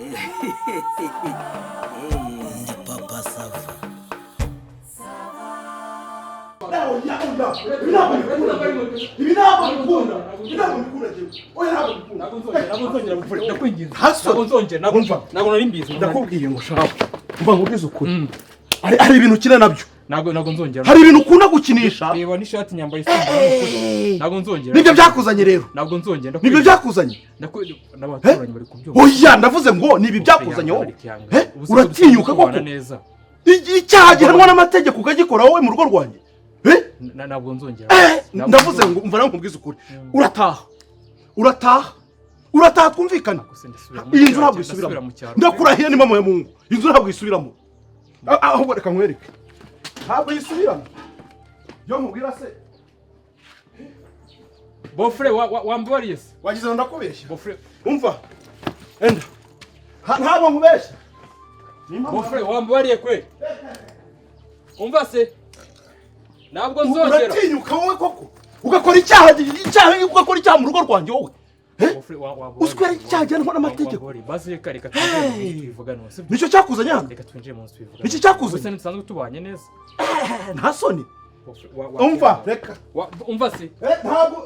Ndi Papa Sava. Ibi ntabwo bikunda, ibi ntabwo bikunda njyewe. Oya, ntabwo bikunda. Ntabwo nzongera gupfura, ndakwinginze. Haso. Ntabwo nzongera, ntabwo. Umva. Ntabwo nari mbizi. Ndakubwiye ngo shaka, umva nkubwize ukuri, hari ibintu ukina nabyo. Ntabwo nzongera. Hari ibintu ukunda gukinisha. Reba n'ishati nyambaye isimba. Ntabwo nzongera. Nibyo byaakuzanye rero. Ntabwo nzongera. Nibyo byakuzanye. N'abaturanyi bari kubyumva. Oya, ndavuze ngo ni ibi byakuzanye wowe. Eh, Ubu se uratinyuka tubana koko? neza. Icyaha gihanwa n'amategeko ukagikora wowe mu rugo rwanjye? Eh? Ntabwo nzongera. Eh, Ntabwo ndavuze nzongera. ngo umva nawe nkubwize ukuri, urataha, urataha, urataha, twumvikane. Gusa ndasubira mu Iyi nzu cyaro, ntabwo ndasubira isubiramo. mu cyaro. Ndakurahiye ni mama ya Mungu, inzu ntabwo isubiramo. Ahubwo reka nkwereke, ntabwo yisubiramo iyo nkubwira se. Beau-frère, wambabariye se? Wagize ngo ndakubeshya. Beau-frère. Umva, enda. Ntabwo nkubeshya. Ni impamvu. Beau-frère, wambabariye kwe? Umva se, ntabwo nzongera. Uratinyuka wowe koko ugakora icyaha, icyaha, ugakora icyaha mu rugo rwanjye wowe? Eh? Beau-frère, wambabariye. Uzi ko ari icyaha gihanwa n'amategeko? Wambabariye. Basi reka twinjire mu nzu tubivugane, sibyo? Nicyo cyakuzanye hano? Reka twinjire mu nzu tubivugane. Nicyo cyakuzanye? Gusa ntidusanzwe tubanye neza. Eh, nta soni. Beau-frère, Umva, reka. Umva se. Eh, ntabwo,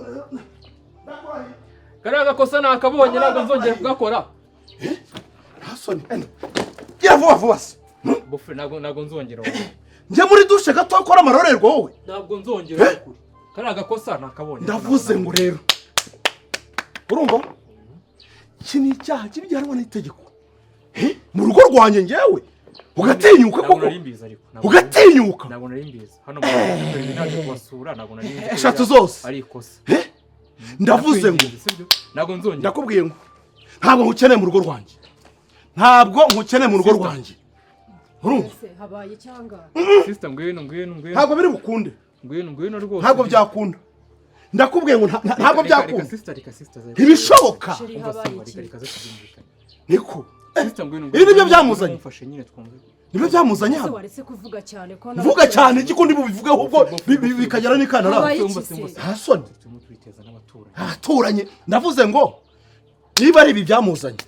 ndakurahiye. Kariya gakosa nakabonye, ntabwo nzongera kugakora. Nta soni. Enda, gira vuba vuba se. Beau-frère, ntabwo nzongera wowe. Njye muri douche gato ukora amarorerwa wowe. Ntabwo nzongera. Eh? Kariya gakosa nakabonye. Ndavuze ngo rero urumva, iki ni icyaha kibi gihanwa n'itegeko. Eh, mu rugo rwanjye ngewe ugatinyuka Ntabwo koko? nari mbizi ariko. Ugatinyuka? Ntabwo nari mbizi. Hano mu Rwanda naje kubasura, ntabwo nari nzi ko Eshatu biriya zose. ari ikosa. Eh? Ndavuze ngo Ndakwinginze, sibyo? Ntabwo nzongera. Ndakubwiye ngo ntabwo nkukeneye mu rugo rwanjye, ntabwo nkukeneye mu rugo Sister. rwanjye, urumva? Ese habaye icyanga? Sister, ngwino, ngwino, ngwino. Ntabwo biri bukunde. Ngwino, ngwino rwose. Ntabwo byakunda, ndakubwiye ngo ntabwo Reka, reka, byakunda. Sister, reka, sister. Ntibishoboka. Chéri, Umva, habaye Simba, iki? reka, reka ze tubyumvikane. Niko. Sister, ngwino. Ibi nibyo Ngwino, byamuzanye. mumfashe nyine twumve. Nibyo byamuzanye Ese hano. waretse kuvuga cyane ko Mvuga cyane igikundi bubivugeho ubwo bikagera n'ikanara. Habaye Umva, iki Simba, se? Nta soni. Turimo turiteza n'abaturanyi. Abaturanyi. Ndavuze ngo niba ari ibi byamuzanye,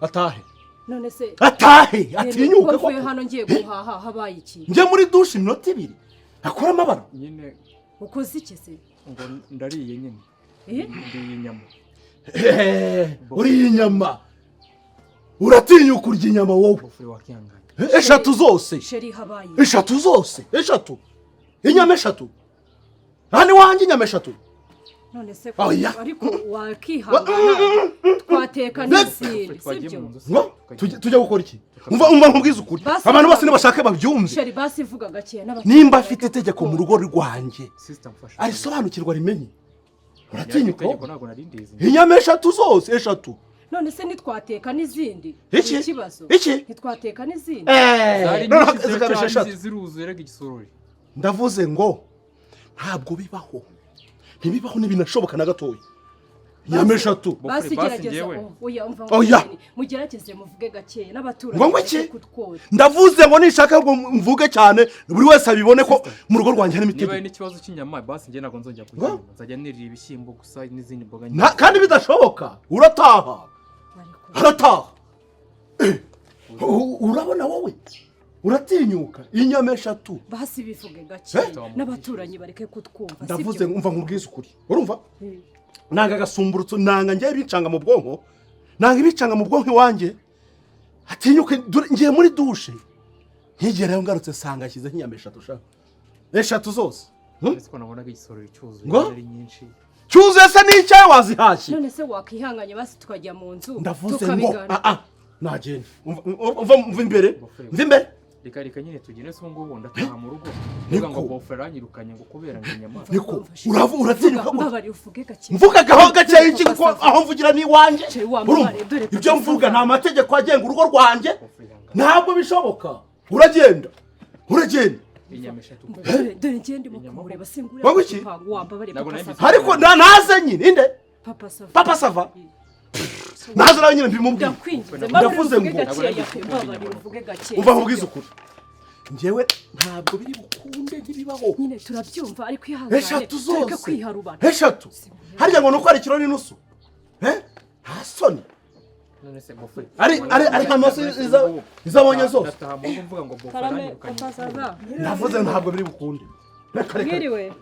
atahe. None se Atahe, ko atinyuke mvuye koko. hano ngiye guhaha, habaye iki? Njye muri douche iminota 2 akora amabara. Nyine. Ukoze iki se? Ngo ndariye nyine. Eh? Ndiye inyama. Hehe, uriye inyama? Uratinyuka urya inyama wowe? Beau-frère, wakihangana. Eh, eshatu zose. Chéri, habaye iki? Eshatu zose, eshatu, inyama eshatu hano iwanjye, inyama eshatu. None se Oya. ariko wakihangana twateka n'izindi, Twagiye sibyo? mu nzu se, Ngo tujya gukora iki? Umva, umva nkubwize ukuri. Basi Abantu bose nibashake babyumve. Chéri, basi vuga gakeya n'abaturanyi Nimba afite bareke itegeko mu kutwumva. rugo rwanjye, Sister, mfasha. arisobanukirwa, rimenye. Uratinyuka Itegeko wowe? ntabwo nari ndizi. Inyama eshatu zose, eshatu. None se ntitwateka n'izindi? Iki? Ni ikibazo? Iki? Ntitwateka n'izindi? Zari Noneho nyinshi, zikaba ziracyari eshatu. ziruzuye rega igisorori. Ndavuze ngo ntabwo bibaho, ntibibaho, ntibinashoboka na gatoya, inyama eshatu. Basi Basi gerageza. njyewe. Oh, oya, umva. Oya. Ngo mugerageze muvuge gakeya n'abaturanyi Ngo bareke iki? kutwota. Ndavuze ngo nishaka ngo mvuge cyane, buri wese abibone ko mu rugo rwanjye harimo Niba ari itegeko. n'ikibazo cy'inyama, basi njye ntabwo nzongera Ngo? kurya inyama, nzajya nirira ibishyimbo gusa n'izindi mboga. Kandi bidashoboka, urataha. Ariko Arataha. Eh, urabona wowe uratinyuka inyama eshatu? Basi bivuge gakeya Eh? n'abaturanyi bareke kutwumva, Ndavuze sibyo? ngo umva nkubwize ukuri, urumva, nanga agasumburutso, nanga njyewe ibicanga mu bwonko, nanga ibicanga mu bwonko iwanjye. Atinyuke. Dore ngiye muri douche, nkigerayo ngarutse nsanga ashyizeho inyama eshatu sha, eshatu zose. Uretse ko nabonaga igisorori cyuzuye. Ngo? Ari nyinshi. Cyuzuye se n'icyayi wazihashye? None se wakihanganye basi tukajya mu nzu Ndavuze ngo tukabigana? ah ah, nagenda. Umva, umva, umva imbere, umva imbere. Reka, reka nyine tugende se. Ubu ngubu ndataha mu rugo Niko. mvuga ngo beau-frère aranyirukanye ngo kubera ngo inyama. Niko, uratinyuka gute? Mbabarira uvuge gake. Mvuga gaho gakeya iki? Kuko aho mvugira ni iwanjye. Chéri, wambabariye, Urumva? dore Ibyo Papa mvuga Sava. ni amategeko agenga urugo rwanjye. Beau-frère, ihangane. Ntabwo bishoboka, uragenda, uragenda. Inyama eshatu. Dore, dore njye ndimo kumureba singura. Wowe iki? Wambabariye, Ntabwo Papa nari Sava. Ariko naze nyine inde? Papa Sava. Papa Sava naze nawe nyine mbimubwire. Ndakwinginze. Ndavuze Mbabarira uvuge ngo gakeya pe, mbabarira uvuge gakeya. Umva nkubwize ukuri, njyewe ntabwo biri bukunde, ntibibaho. Nyine turabyumva, ariko ihangane. Eshatu Tureke zose. kwiharubana. Eshatu, harya ngo ni uko ari ikiro n'inusu? Eh, nta soni. None se bofure Ari nk'amaso izabonye zose. Ndataha mu rugo mvuga ngo bofure Karame aranyirukanye. Papa Sava. Navuze ntabwo biri bukunde. Reka, reka. Mwiriwe.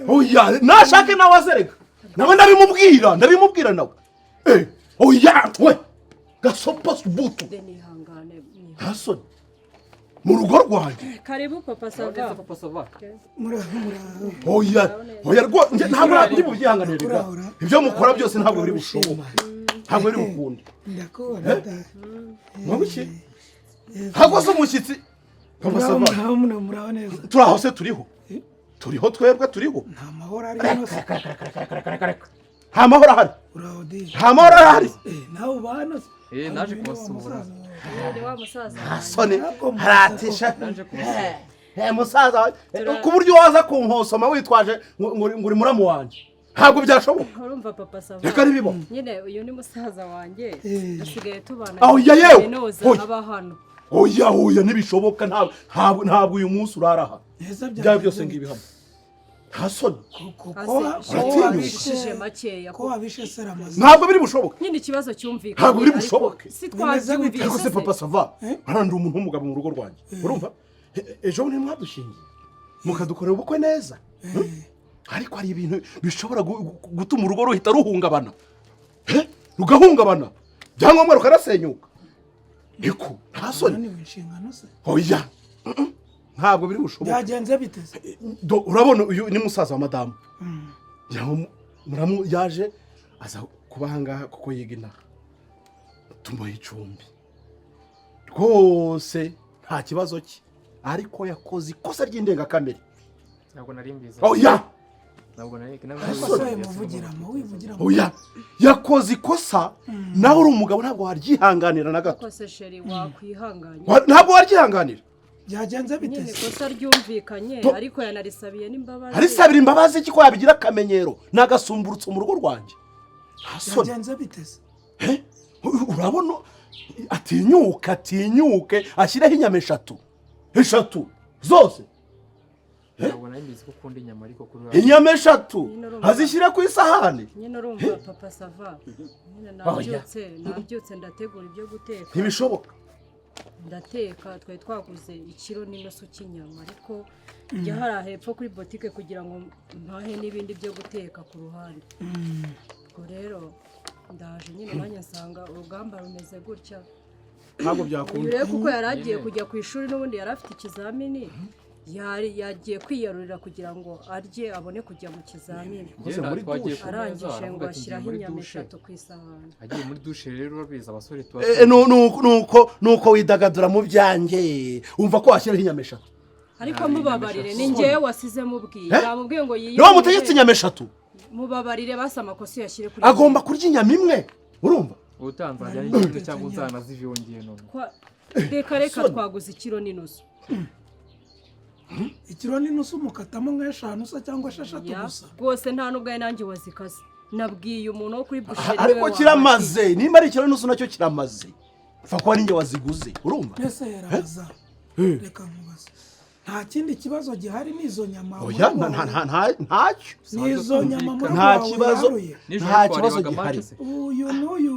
Oya, nashake nawe azereka nawe, ndabimubwira nawe. Eh, oya we gasopo butu. De nihangane. Nta soni mu rugo rwanjye. Karibu Papa Sava. Papa Sava. Muraho, muraho. Oya, oya, rwo ntabwo ndi bubyihanganire rega. Urahora. Ibyo mukora byose ntabwo biri bushoboke, ntabwo biri bukunde. Ndakubona da. Mwaba iki? Ntabwo se umushyitsi Papa Muraho. Sava. Muraho, muraho, muraho neza. Turi aho se, turiho, turiho, twebwe turiho. Nta mahoro ari hano se? Nta mahoro ahari. Uraho di. Nta mahoro ahari. Eh, nawe uba hano se? Eh, naje Uyu ni wa kubasura. musaza wawe. Ni wa musaza Nta wanjye. soni. Ntabwo musaza. Haratisha. Naje kubasura. Eh, musaza wawe, ku buryo waza kunkosoma witwaje ngo uri muramu wanjye, ntabwo byashoboka. Urumva Papa Sava. Reka ntibibaho. Nyine uyu ni musaza wanjye. Dusigaye tubana. Oya, yewe. Kaminuza Oya. aba hano. Oya, oya, ntibishoboka. Ntabwo uyu munsi urara aha. Neza. Byaba byose ngibi hamwe, nta soni. Ko Uratinyuka. wabishe Makeya. ko wabishe se Ramaze? Ntabwo biri bushoboke. Nyine ikibazo cyumvikanye. Ntabwo biri ariko bushoboke. si Bimeze bite? twabyumvise Ariko se se. Papa Sava, hano ndi umuntu w'umugabo mu rugo rwanjye, urumva? Ejo bundi mwadushingiye mukadukorera ubukwe neza. Ariko hari ibintu bishobora gutuma urugo ruhita ruhungabana. Eh? Rugahungabana, byangombwa rukanasenyuka. Niko, nta soni. Unaniwe inshingano se? Oya. Ntabwo biri bushoboke. Byagenze bite se? Urabona uyu ni musaza wa madamu. Ngira ngo muramu yaje aza kuba ahangaha kuko yiga inaha, tumuha icumbi rwose, nta kibazo cye, ariko yakoze ikosa ry'indengakamere. Ntabwo nari mbizi. Oya. Ntabwo nari. Ariko se wimuvugiramo, wivugiramo. Oya, yakoze ikosa, nawe uri umugabo ntabwo waryihanganira na gato. Kose chéri, wakwihanganye. Ntabwo waryihanganira. Byagenze bite Nyine se? ikosa ryumvikanye, ariko yanarisabiye n'imbabazi. Arisabira imbabazi iki ko yabigira akamenyero n'agasumburutso mu rugo rwanjye? Nta soni. Byagenze bite se? Eh? Urabona atinyuke, atinyuke ashyireho inyama eshatu, eshatu zose. Ntabwo nari mbizi ko ukunda inyama, ariko kuri Inyama eshatu Nyine urumva. azishyira ku isahani. Nyine urumva Papa Sava, nyine nabyutse ndategura ibyo guteka. Ntibishoboka. Ndateka, twari twaguze ikiro n'inusu cy'inyama, ariko njya hariya hepfo kuri botike kugira ngo mpahe n'ibindi byo guteka ku ruhande. Ubwo rero ndaje nyine nanjye nsanga urugamba rumeze gutya. Ntabwo Uyu byakunda. rero kuko yari agiye kujya ku ishuri, n'ubundi yari afite ikizamini, yari yagiye kwiyarurira kugira ngo arye abone kujya mu kizamini. Ukoze muri Twagiye douche. ku meza, Arangije ngo aravuga ati ngiye ashyiraho muri inyama douche. eshatu ku isahani. Agiye muri douche rero, urabizi abasore tuba Eh, nuko widagadura mu byanjye, wumva ko washyiraho inyama eshatu. Ariko mubabarire, ni njyewe wasize mubwiye. Eh? Namubwiye ngo yiyarurire. Niba mutegetse inyama eshatu. Mubabarire basi, amakosa uyashyire kuri Agomba kurya inyama imwe, urumva? Ubutanzi ajyanye n'ikindi cyangwa uzanaziviyongeye none. Reka, reka. Soni. Twaguze ikiro n'inusu. Ikiro n'inusu mukatamo nk'eshanu se cyangwa esheshatu Ya, gusa? Rwose nta nubwo ari nanjye wazikaze, nabwiye umuntu wo kuri boucherie. Ariko kiramaze, nimba ari ikiro n'inusu nacyo kiramaze, pfa kuba ari njye waziguze, urumva? Mbese yaraza, reka nkubaze, nta kindi kibazo gihari? N'izo nyama Oya. muramu Ntacyo. N'izo nyama muramu Nta wawe kibazo. yaruye? Nijoro Nta kibazo twarebaga gihari. match se. Uyu n'uyu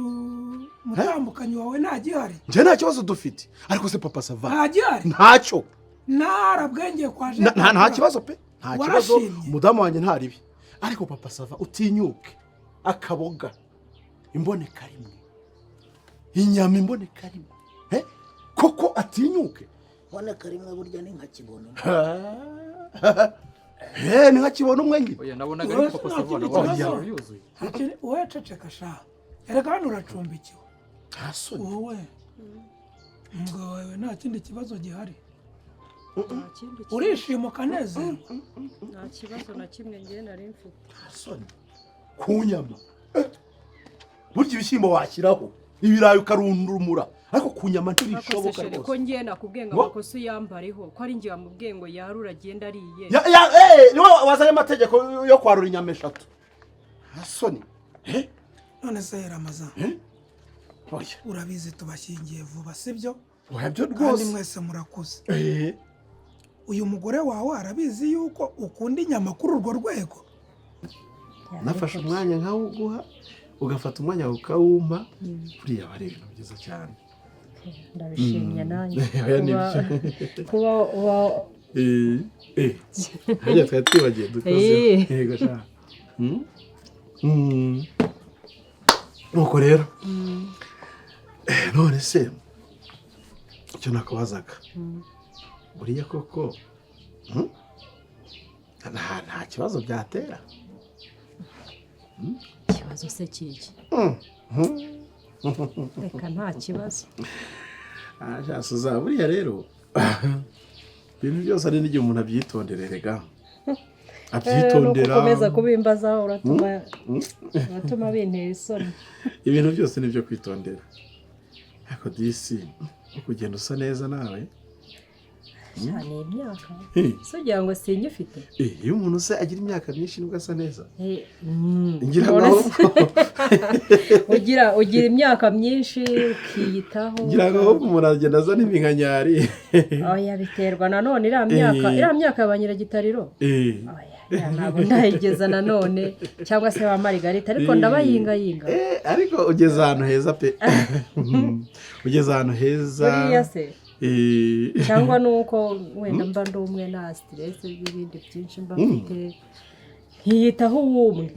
mutambukanyi wawe nta gihari? Njye nta kibazo dufite, ariko se Papa Sava. Nta gihari? Ntacyo. Narabwengeye kwa Nta kibazo pe, nta kibazo. Warashimye? Umudamu wanjye ntaribi, ariko Papa Sava, utinyuke akaboga imboneka rimwe, inyama imboneka rimwe. Eh? Koko atinyuke. Boneka rimwe burya ni nka kibono. Eh, ni nka kibona umwe nyine. Oya, nabonaga ariko Papa Nta Sava kindi nabonaga kibazo. ijoro yuzuye. Wowe ceceka sha, erega hano uracumbikiwe. Nta soni. Wowe umugabo wawe nta kindi kibazo gihari? Nta kindi kibazo. Urishima ukanezerwa? Nta kibazo na kimwe njye nari mfite. Nta soni ku nyama. Eh, burya ibishyimbo washyiraho, ibirayi ukarundumura, ariko ku nyama ntibishoboka. Chéri, ko Rwose. ngiye nakubwiye ngo Ngo? amakosa uyambareho, ko ari njye wamubwiye ngo yarura agenda ariye. Ya, niwe wazanye amategeko yo kwarura inyama eshatu. Nta soni. Eh? None se Ramaza, Oya. urabizi tubashyingiye vuba, sibyo? Oya, byo Kandi rwose. mwese murakuze. Eh, Uyu mugore wawe arabizi yuko ukunda inyama kuri urwo rwego? Nafashe umwanya nkawuguha. Ugafata umwanya wawe ukawumpa, buriya aba ari ibintu byiza cyane. Ndabishimye nanjye Oya, ni kuba Harya twari twibagiwe dukozeho. Yego sha. Nuko rero, none se icyo nakubazaga, buriya koko, nta kibazo byatera? Ikibazo se kiki? Reka, nta kibazo. Ah, sha Suza, buriya rero ibintu byose hari n'igihe umuntu abyitondera erega. Abyitondera. Ukomeza kubimbaza, uratuma bintera isoni. Ibintu byose ni ibyo kwitondera, ariko disi kugenda usa neza nawe. Cyane imyaka Eh, se ugira ngo sinyifite? Iyo umuntu se agira imyaka myinshi nibwo asa neza. Eh. Ngira ngo None ahubwo ugira imyaka myinshi ukiyitaho. Ngira ngo ahubwo umuntu agenda azana iminkanyari. Oya, biterwa nanone iriya myaka, iriya myaka ya ba Nyiragitariro. Oya, iriya ntabwo ndayigeza nanone, cyangwa se ba Marigarita, ariko ndabayingayinga. Ariko ugeze ahantu heza pe, ugeze ahantu heza. Buriya se cyangwa nuko wenda mba ndi umwe, nta stress n'ibindi byinshi mba mfite, nkiyitaho uwumwe.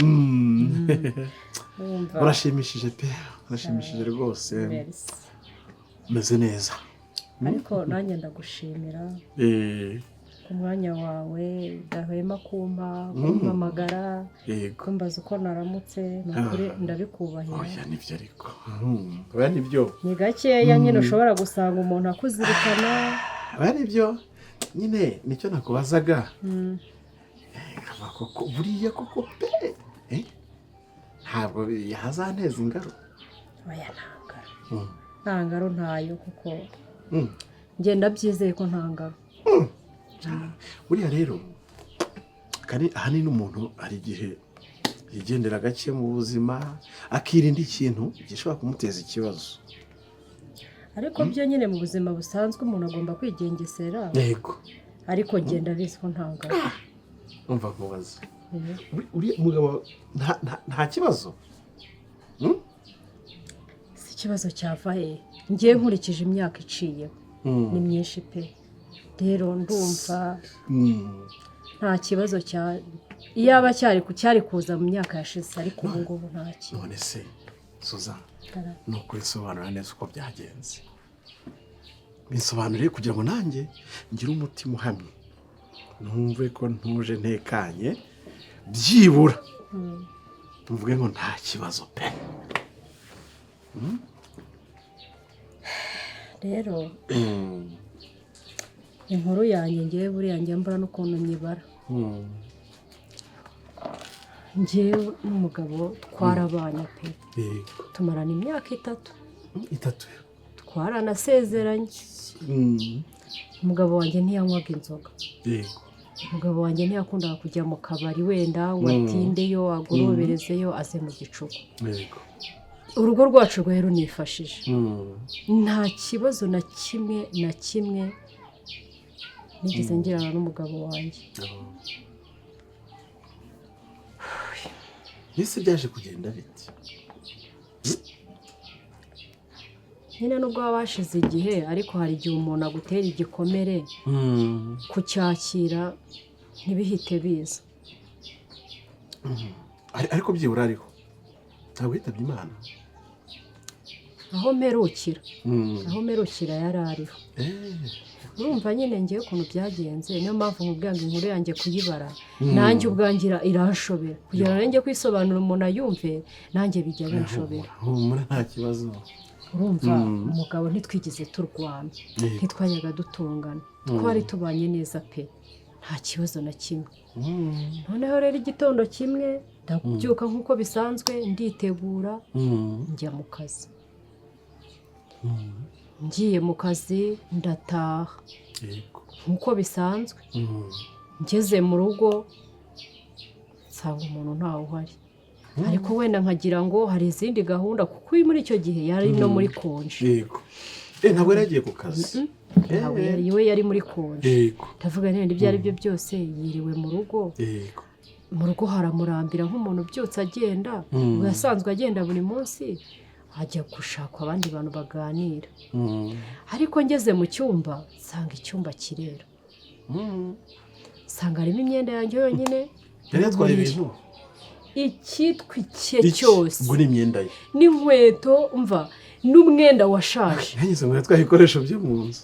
Wumva. Urashimishije pe, urashimishije rwose. Merci. Umeze neza. Ariko nanjye ndagushimira ku mwanya wawe udahwema kumpa, kumpamagara, kumbaza uko naramutse. Ni ukuri ndabikubahira. Oya, nibyo ariko. Oya, nibyo. Ni gakeya nyine ushobora gusanga umuntu akuzirikana. Oya, nibyo nyine, nicyo nakubazaga. Nkaba koko buriya koko pe, ntabwo yazanteza ingaro? Oya, nta ngaro. Nta ngaro, ntayo, kuko ngenda byizeye ko nta ngaro. Buriya rero ahanini umuntu hari igihe yigendera gake mu buzima, akirinda ikintu gishobora kumuteza ikibazo. Ariko byo nyine mu buzima busanzwe umuntu agomba kwigengesera. Ariko ngenda bizi ko nta ngaro. Umva nkubaze. Uriya mugabo nta kibazo? Si ikibazo cyava he? Ngiye nkurikije imyaka iciyeho, ni myinshi pe. Rero ndumva nta kibazo cya iyaba cyari kuza mu myaka yashize, ariko ubu ngubu nta kintu. None se Suza, ni ukurisobanura neza uko byagenze, bisobanuriye kugira ngo nanjye ngire umutima uhamye, numve ko ntuje ntekanye, byibura mvuge ngo nta kibazo pe. Rero inkuru yanjye, ngewe buriya njya mbura n'ukuntu nyibara. Ngewe n'umugabo twarabanye pe. Tumarana imyaka 3. 3. Twaranasezeranye. Umugabo wanjye ntiyanywaga inzoga. Umugabo wanjye ntiyakundaga kujya mu kabari wenda ngo atindeyo, agoroberezeyo, aze mu gicuku. Urugo rwacu rwari runifashije. Nta kibazo na kimwe na kimwe nigeze ngirana n'umugabo wanjye. Mbese byaje kugenda bite? Nyine nubwo haba hashize igihe, ariko hari igihe umuntu agutera igikomere, kucyakira ntibihite biza. Ariko byibura ariho, ntabwo yitabye Imana? Aho mperukira yari ariho. Urumva nyine ngewe ukuntu byagenze, niyo mpamvu nkubwira ngo inkuru yanjye kuyibara nanjye ubwanjye iranshobera. Kugira ngo nanjye kwisobanura umuntu ayumve, nanjye bijya binshobera. Humura, nta kibazo. Urumva, umugabo ntitwigeze turwana. Ntitwajyaga dutongana, twari tubanye neza pe, nta kibazo na kimwe. Noneho rero igitondo kimwe ndabyuka nk'uko bisanzwe, nditegura, njya mu kazi. Ngiye mu kazi ndataha nk'uko bisanzwe. Ngeze mu rugo nsanga umuntu ntawe uhari, ariko wenda nkagira ngo hari izindi gahunda, kuko muri icyo gihe yari no muri congé. Yego, ntabwo yari yagiye ku kazi? Ntabwo yari, we yari muri congé. Ndavuga nenda ibyo ari byo byose yiriwe mu rugo. Mu rugo haramurambira nk'umuntu ubyutse agenda, ubu yasanzwe agenda buri munsi, ajya gushaka abandi bantu baganira. Ariko ngeze mu cyumba, nsanga icyumba kirera, nsanga harimo imyenda yanjye yonyine. Yari yatwaye ibintu? Icyitwa icye Iki? cyose. Ubwo ni imyenda ye? N'inkweto, mva, n'umwenda washaje. Yageze ngo yatwaye ibikoresho byo mu nzu,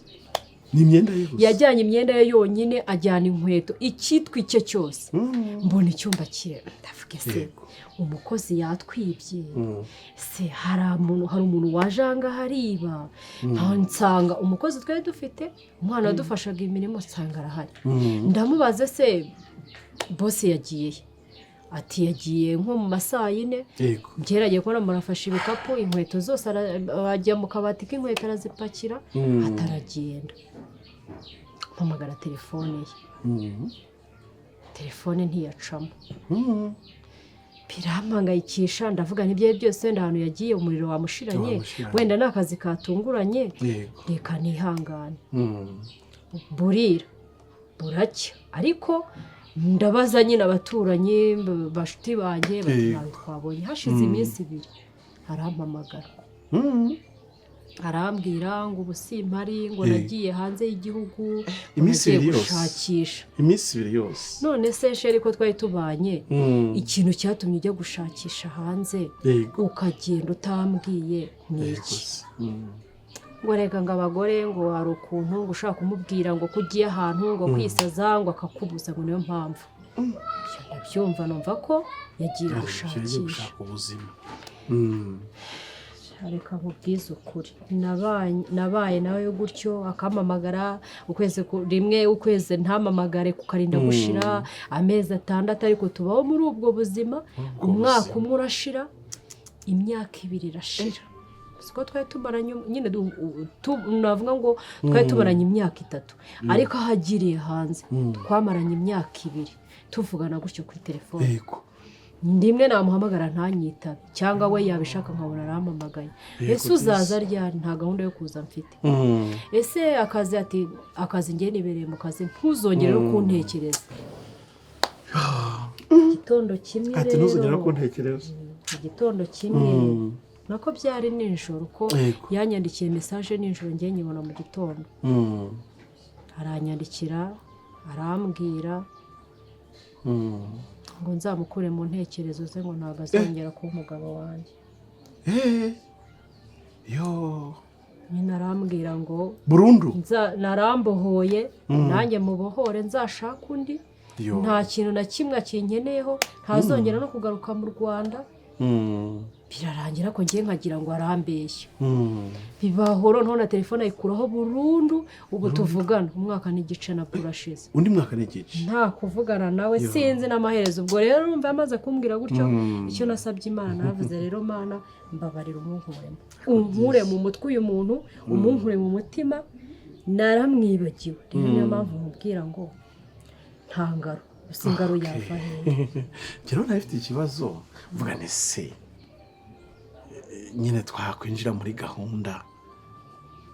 ni imyenda ye gusa? Yajyanye imyenda ye yonyine, ajyana inkweto, icyitwa icye cyose. Mbona icyumba kirera, ndavuga: "Ese umukozi yatwibye se? Hari umuntu waje aha ngaha ariba?" Nsanga umukozi twari dufite, umwana wadufashaga imirimo, nsanga arahari. Ndamubaza: "Se boss yagiye he?" Ati: "Yagiye nko mu ma saa 4." Ngeragiye kubona murafashe ibikapu, inkweto zose, ajya mu kabati k'inkweto arazipakira, ataragenda. Mpamagara telefone ye, telefone ntiyacamo. Birampangayikisha, ndavuga n'ibyo ari byose wenda ahantu yagiye umuriro wamushiranye, Wamushiranye. wenda ni akazi katunguranye, reka nihangane. Burira buracya, ariko ndabaza nyine abaturanyi, bashuti banjye, bati: "Ntawe twabonye." Hashize iminsi 2 arampamagara, arambwira ngo ubu simpari, ngo nagiye hanze y'igihugu, ngo Iminsi nagiye 2 yose. gushakisha. Iminsi 2 yose. None se chéri, ko twari tubanye, ikintu cyatumye ujya gushakisha hanze, ukagenda utambwiye, ni iki? Se. Ngo reka, ngo abagore ngo hari ukuntu ngo ushobora kumubwira ngo ko ugiye ahantu ngo kwisaza, ngo akakubuza, ngo niyo mpamvu. Ibyo ndabyumva, numva ko yagiye Yagiye gushakisha. gushaka ubuzima. Reka nkubwize ukuri, nabaye nawe gutyo, akampamagara ukwezi rimwe, ukwezi ntamamagare, kukarinda gushira amezi 6, ariko tubaho muri ubwo buzima. Ubwo Umwaka buzima. umwe urashira, imyaka 2 irashira. Siko twari tumaranye nyine, navuga ngo twari tumaranye imyaka 3, ariko aho agiriye hanze twamaranye imyaka 2 tuvugana gutyo kuri telefone. Rimwe namuhamagara ntanyitabe, cyangwa we yabishaka nkabona arampamagaye: "Ese uzaza ryari?" "Nta gahunda yo kuza mfite." "Ese akazi?" Ati: "Akazi, ngiye nibereye mu kazi, ntuzongere no kuntekereza." Igitondo kimwe Ati: rero "Ntuzongere no kuntekereza." Igitondo kimwe, nako byari nijoro, ko yanyandikiye message nijoro, ngiye nyibona mu gitondo. Aranyandikira, arambwira ngo nzamukure mu ntekerezo ze, ngo ntabwo azongera kuba umugabo wanjye. Yo! Nyine arambwira ngo Burundu? Narambohoye, nanjye mubohore, nzashaka undi. Yo! Nta kintu na kimwe akinkeneyeho, ntazongera no kugaruka mu Rwanda. Birarangira ko ngiye nkagira ngo arambeshya. Bibaho noneho na telefone ayikuraho burundu. Ubu tuvugana umwaka n'igice nabwo urashize. Undi mwaka n'igice. Nta kuvugana nawe. Yo. Sinzi n'amaherezo. Ubwo rero urumva yamaze kumbwira gutyo, icyo nasabye Imana, naravuze: "Rero Mana, mbabarira, umunkuremo, unkure mu mutwe uyu muntu, umunkure mu mutima, naramwibagiwe." Rero niyo mpamvu mubwira ngo nta ngaro, gusa ingaro yava hehe? Njyewe nawe mfite ikibazo, mvuga nti: "Se nyine twakwinjira muri gahunda,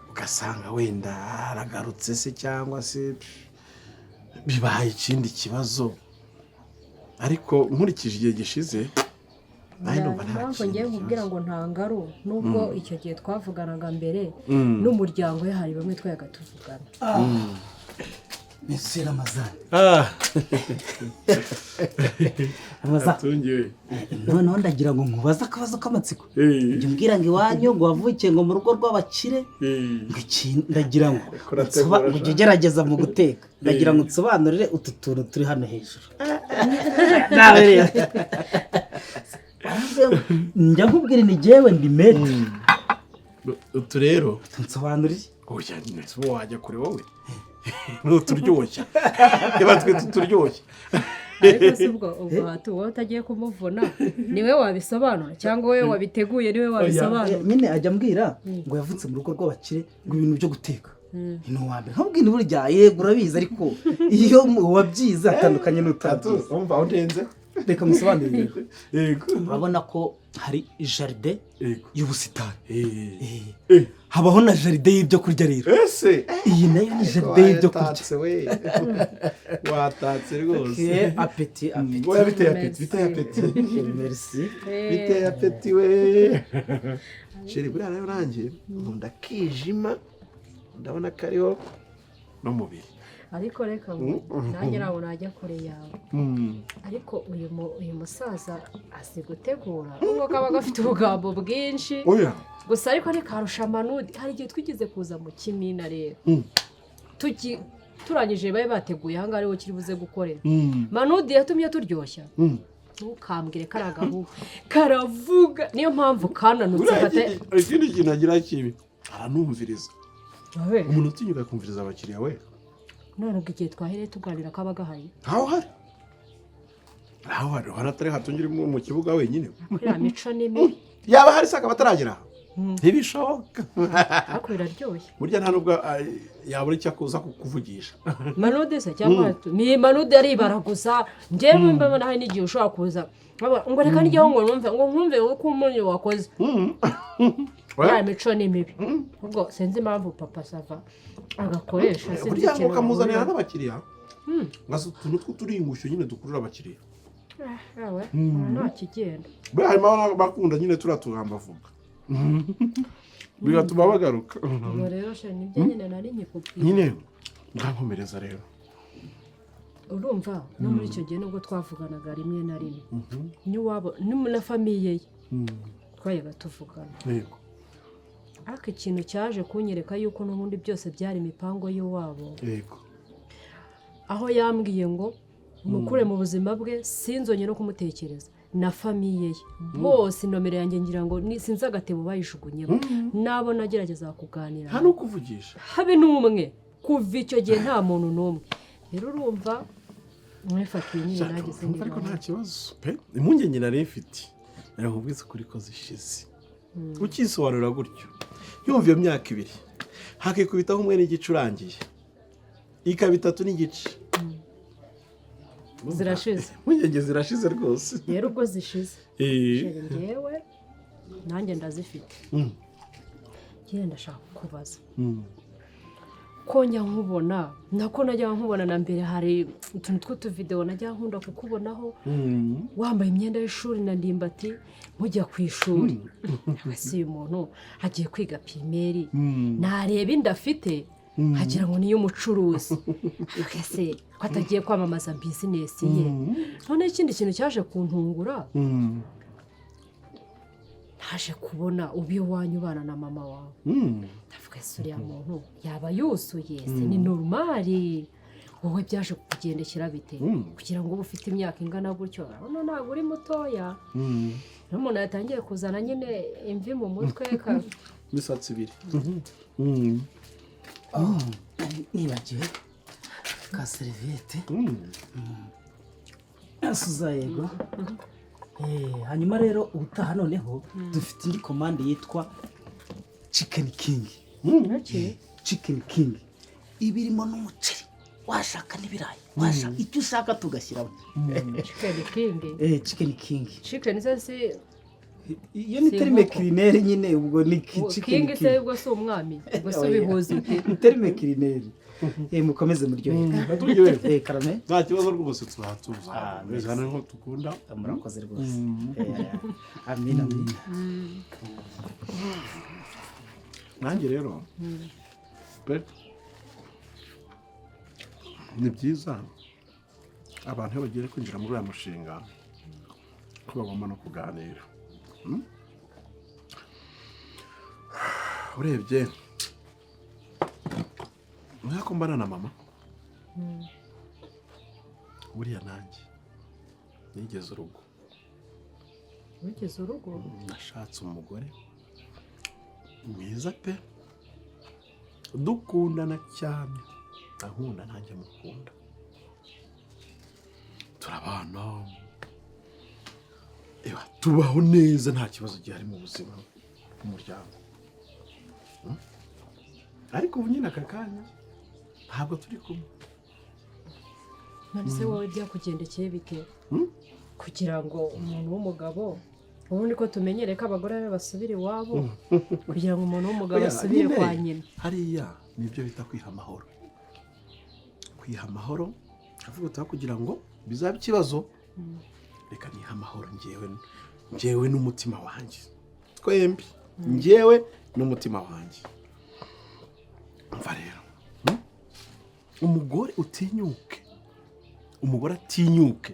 ugasanga wenda aragarutse se, cyangwa se bibaye ikindi kibazo?" Ariko nkurikije igihe gishize, nawe numva nta Impamvu kindi ngiye nkubwira kibazo. ngo nta ngaro, nubwo icyo gihe twavuganaga mbere n'umuryango we, hari bamwe twayaga tuvugana. Monsieur Ramazani. Ah. Ramazani. Atungiwe. Noneho ndagira ngo nkubaze akabazo k'amatsiko. Jya umbwira ngo iwanyu ngo wavukiye ngo mu rugo rw'abakire, ngo iki, ndagira ngo Kurategura. ngo ujye ugerageza mu guteka, ndagira ngo nsobanurire utu tuntu turi hano hejuru. Nawe rero Waravuze ngo, njya nkubwira ni jyewe ndi maître. Utu rero? Nsobanurire. Oya, ese uba wajya kure wowe? Ni uturyoshya, niba twita uturyoshya. Ariko si ubwo hatu wowe utagiye kumuvuna, niwe wabisobanura, cyangwa wowe wabiteguye niwe wabisobanura? Nyine ajya ambwira ngo yavutse mu rugo rw'abakire, ngo ibintu byo guteka ni uwa mbere. Nkabwira burya yego urabizi, ariko iyo wabyize atandukanye n'utabyize. Umva aho ndenze. Reka musobanurire rero. Yego. Urabona ko hari jardin Yego. y'ubusitani. Eh. Eh, habaho na jardin y'ibyo kurya rero. Ese Iyi nayo ni jardin y'ibyo kurya. Watatse we, watatse rwose. Appétit, appétit. Oya, biteye appétit, biteye appétit. Merci. Biteye appétit we. Chéri, buriya rero nanjye nkunda akijima, ndabona kariho n'umubiri. Ariko reka ngo nanjye ntabwo najya kure yawe, ariko uyu musaza azi gutegura nubwo kaba gafite ubugambo bwinshi. Oya. Gusa ariko ntikarusha Manudi. Hari igihe twigeze kuza mu kimina rero, turangije bari bateguye ahangaha ariho kiri buze gukorera. Manudi yatumye turyoshya, ntukambwire ko ari agahugu karavuga, niyo mpamvu kananutse. Buriya Kate. Ikindi kintu agira kibi, aranumviriza. Abe. Umuntu utinyuka kumviriza abakiriya we. None ubwo igihe twahereye tuganira kaba gahari? Ntaho hari, ntaho hari, hano atari hatungira mu kibuga wenyine. Kuriya mico ni mibi. Yaba hari se akaba ataragera aha? Ntibishoboka. Ariko biraryoshye. Burya nta nubwo yabura icyo akuza kukuvugisha. Manude se cyangwa ni Manude aribaraguza. Njyewe mbona hari n'igihe ushobora kuza ngo reka njyeho ngo numve, ngo nkumve uko umunyu wakoze. Ya mico ni mibi. Ubwo sinzi impamvu Papa Sava agakoresha, sinzi Burya ngo ikintu ukamuzanira bahurira. n'abakiriya, nka utuntu tw'uturingushyo nyine dukurura abakiriya. Yawe nta kigenda. Buriya harimo abakunda nyine turiya tugambo avuga, bigatuma bagaruka. Ubwo rero chéri, nibyo nyine nari nkikubwiye. Nyine nkankomereza rero. Urumva no muri icyo gihe, nubwo twavuganaga rimwe na rimwe n'iwabo na famille ye, twajyaga tuvugana. Ariko ikintu cyaje kunyereka yuko n'ubundi byose byari imipango y'iwabo, aho yambwiye ngo mukure mu buzima bwe, sinzongere no kumutekereza na famille ye bose. Inomero yanjye ngira ngo sinzi agatebo bayijugunyemo, nabo nagerageza kuganira Nta no kuvugisha. Habe n'umwe. Kuva icyo gihe nta muntu n'umwe. Rero urumva mwifatiye nyine nanjye sindi. Urumva ariko nta kibazo pe, impungenge nari mfite narakubwiza ukuri ko zishize. Ukisobanura gutyo, yumva iyo myaka 2 hakikubitaho umwe n'igice urangiye, ikaba 3 n'igice. Zirashize. Impungenge zirashize rwose. Rero ubwo zishize, chéri, njyewe nanjye ndazifite. Njyewe ndashaka kukubaza ko njya nkubona, nako najya nkubona na mbere, hari utuntu tw'utuvidewo najya nkunda kukubonaho wambaye imyenda y'ishuri na Ndimbati mujya ku ishuri. Ese uyu muntu agiye kwiga primaire, nareba inda afite nkagira ngo niyo umucuruzi, ese ko atagiye kwamamaza business ye? None ikindi kintu cyaje kuntungura, naje kubona uba iwanyu ubana na mama wawe. Ndavuga, ese uriya muntu yaba yuzuye se, ni normal? Wowe byaje kukugendekera bite kugira ngo ube ufite imyaka ingana gutyo? Urabona ntabwo uri mutoya, n'umuntu yatangiye kuzana nyine imvi mu mutwe Imisatsi ibiri. Nibagiwe ka serviette. Asuza, yego. Hanyuma rero ubutaha noneho dufite indi commande yitwa Chicken King. Chicken King iba irimo n'umuceri, washaka n'ibirayi, washaka icyo ushaka tugashyiramo. Chicken King? Chicken King. Chicken se si Iyo ni Si terme inkoko. culinaire nyine, ubwo ni chicken. King se ubwo si umwami? Ubwo si ubihuza ute? Ni terme culinaire. Mukomeze muryoherwe. Turyoherwe. Karame. Nta kibazo rwose, turahatuza. Ah, Mbese hano niho dukunda. Murakoze rwose. Amina, amina. Nanjye rero pe, ni byiza abantu iyo bagiye kwinjira muri uriya mushinga ko bagomba no kuganira. Urebye nk'ako mbana na mama, buriya nanjye nigeze urugo. Wigeze urugo? Nashatse umugore mwiza pe, dukundana cyane, ankunda nanjye mukunda, turabana. Ewa, tubaho neza, nta kibazo gihari mu buzima bw'umuryango. Ariko ubu nyine aka kanya ntabwo turi kumwe. None se wowe byakugendekeye bite? Kugira ngo umuntu w'umugabo, ubundi ko tumenyere ko abagore be basubira iwabo, kugira ngo umuntu w'umugabo Oya, asubire nyine, kwa nyina. Hariya nibyo bita kwiha amahoro, kwiha amahoro. Avuga uti: "Aho kugira ngo bizabe ikibazo, reka niha amahoro njyewe, njyewe n'umutima wanjye, twembi, njyewe n'umutima wanjye." Umva rero, Umugore utinyuke, umugore atinyuke,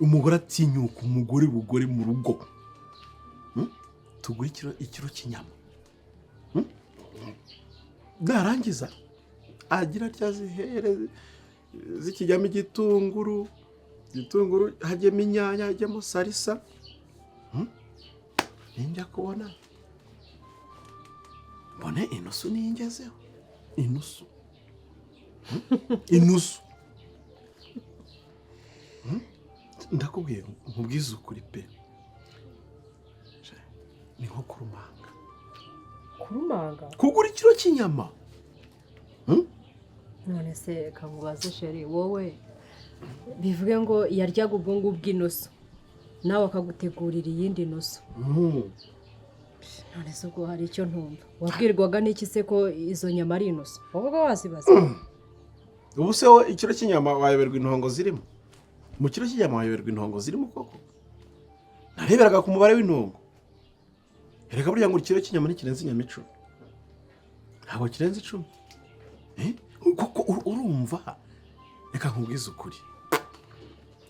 Umugore atinyuke, umugore bugore mu rugo, Tugure ikiro cy'inyama, Narangiza agira atya, zihere zikijyamo igitunguru, igitunguru hajyemo inyanya, hajyemo salsa, Ninjya kubona mbone inusu ningezeho inusu, Inusu, Ndakubwiye, nkubwize ukuri pe, ni nko kurumanga. Kurumanga? Kugura ikiro cy'inyama. None se kamubaze chéri, wowe bivuge ngo yaryaga ubwo ngubwo inusu, nawe akagutegurira iyindi nusu? None se ubwo hari icyo ntumva? Wabwirwaga n'iki se ko izo nyama ari inusu? Wowe wazibaza? Ubu se wowe ikiro cy'inyama wayoberwa intongo zirimo? Mu kiro cy'inyama wayoberwa intongo zirimo koko? Nareberaga ku mubare w'intongo. Erega burya ngo ikiro cy'inyama ntikirenze inyama 10, ntabwo kirenze 10. Kuko urumva, reka nkubwize ukuri,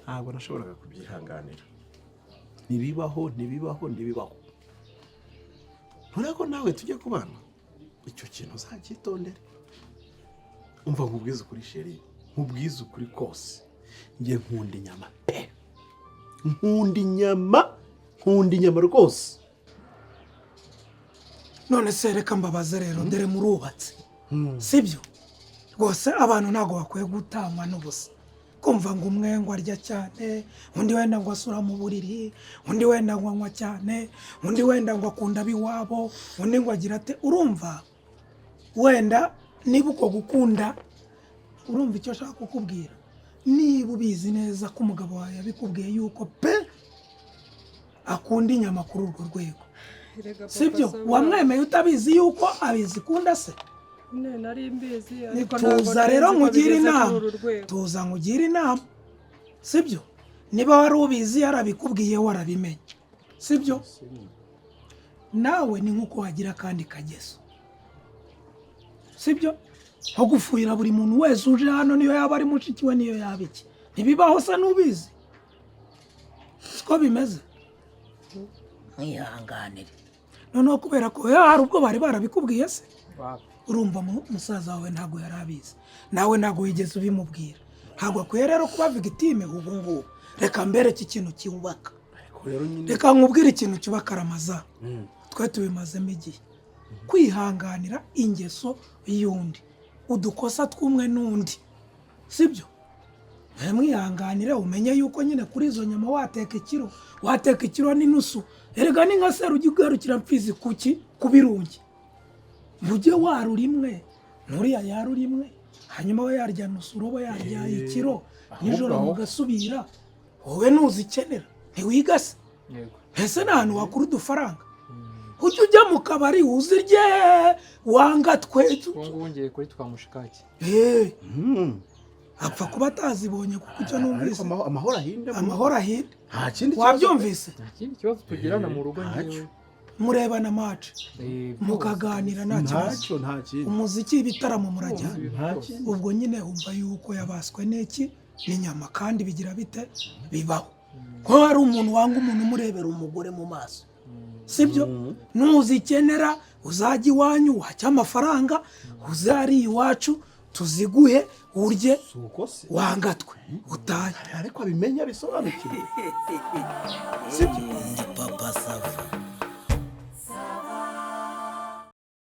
ntabwo nashoboraga kubyihanganira. Ntibibaho, ntibibaho, ntibibaho. Nturebe ko nawe tujye kubana, icyo kintu uzacyitondere. Umva nkubwize ukuri chéri, nkubwize ukuri kose, njye nkunda inyama pe, nkunda inyama, nkunda inyama rwose. None se reka mbabaze rero, dore murubatse, sibyo? Rwose abantu ntabwo bakwiye gutangwa n'ubusa, kumva ngo umwe ngo arya cyane, undi wenda ngo asura mu buriri, undi wenda ngo anywa cyane, undi wenda ngo akunda ab'iwabo, undi ngo agira ate. Urumva wenda niba uko gukunda, urumva icyo ashaka kukubwira, niba ubizi neza ko umugabo wawe yabikubwiye yuko pe akunda inyama kuri urwo rwego, sibyo? Wamwemeye utabizi yuko abizikunda se? Nari mbizi. Ni tuza rero nkugire inama, tuza nkugire inama, sibyo? Niba wari ubizi, yarabikubwiye, warabimenye, sibyo? Nawe ni nk'uko wagira akandi kageso, sibyo? Nko gufuhira buri muntu wese uje hano, niyo yaba ari mushiki we, niyo yaba iki, ntibibaho se? N'ubizi siko bimeze. Mwihanganire. Noneho kubera ko hari ubwo bari barabikubwiye se? Urumva musaza wawe ntabwo yari abizi, nawe ntabwo wigeze ubimubwira. Ntabwo akwiye rero kuba victime ubu ngubu. Reka mbereke ikintu cyubaka. Ariko rero nyine Reka nkubwire ikintu cyubaka, Ramaza. Twe tubimazemo igihe. Kwihanganira ingeso y'undi, udukosa tw'umwe n'undi, sibyo? Mwihanganire, umenye yuko nyine kuri izo nyama wateka ikiro, wateka ikiro n'inusu. Erega ni nka seru, ujya ugarukira mfizi kuki ku birungi, ujye warura imwe, nturiya yarura imwe, hanyuma we yarya nusu, urobo yarya ikiro, nijoro aho. Mugasubira. Wowe nuzikenera ntiwigase. Yego. Ese ni ahantu wakura udufaranga? Ujya ujya mu kabari uzirye, wanga twe. Ubu ngubu ngiye kuri twa mushikaki. Apfa kuba atazibonye, kuko icyo Ariko numvise amahoro ahinde. Amahoro ahinde. Nta kindi kibazo. Wabyumvise? Nta kindi kibazo tugirana mu rugo. Ntacyo. Njyewe Murebana match, Rwose. mukaganira, nta kibazo. Ntacyo, nta kindi. Umuziki, ibitaramo murajyana. Nta kindi. Ubwo nyine wumva yuko yabaswe n'iki? N'inyama. Kandi bigira bite? Bibaho ko hari umuntu wanga umuntu umurebera umugore mu maso, sibyo? Nuzikenera uzajya iwanyu wacya amafaranga, uzari iwacu tuziguhe, urye, Si uko se? wangatwe, utahe. Ariko abimenya, bisobanukirwe. Sibyo? Ndi papa.